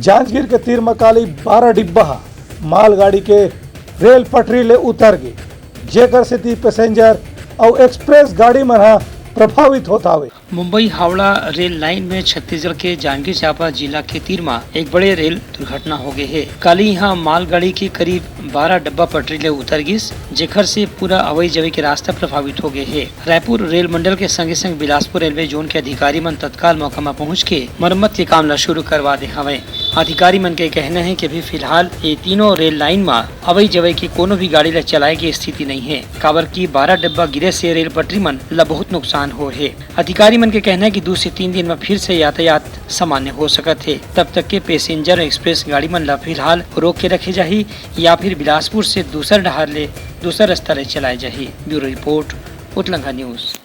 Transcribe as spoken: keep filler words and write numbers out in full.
जांजगीर के तीर म काली बारह डिब्बा ह मालगाड़ी के रेल पटरी ले उतर गे, जेकर सेती पैसेंजर अउ एक्सप्रेस गाड़ी मन ह प्रभावित होत हावे। मुंबई हावड़ा रेल लाइन में छत्तीसगढ़ के जांजगीर चांपा जिला के तीर म एक बड़े रेल दुर्घटना हो गए हे। काली यहां मालगाड़ी के करीब बारह डब्बा पटरी ले उतर गिस, जेकर से पूरा अवई जवई के रास्ता प्रभावित हो गए हे। रायपुर रेल मंडल के संगे संग बिलासपुर रेलवे जोन के अधिकारी मन तत्काल मौका म पहुंच के मरम्मत के काम ल शुरू करवा दे हवय। अधिकारी मन के कहना हे कि अभी फिलहाल ये तीनों रेल लाइन म अवई जवई के कोनो भी गाड़ी ल चलाए के स्थिति नइ हे, काबर कि बारह डब्बा गिरे से रेल पटरी मन ल बहुत नुकसान हो हे। अधिकारी मन के कहना हे कि दू से तीन दिन म फिर से यातायात सामान्य हो सकत हे। तब तक के पैसेंजर एक्सप्रेस गाड़ी मन ल फिलहाल रोक के रखे जाही या फिर बिलासपुर से दूसर डहार ले दूसर रास्ता ले चलाए जाही। Bureau report, Utalangha news.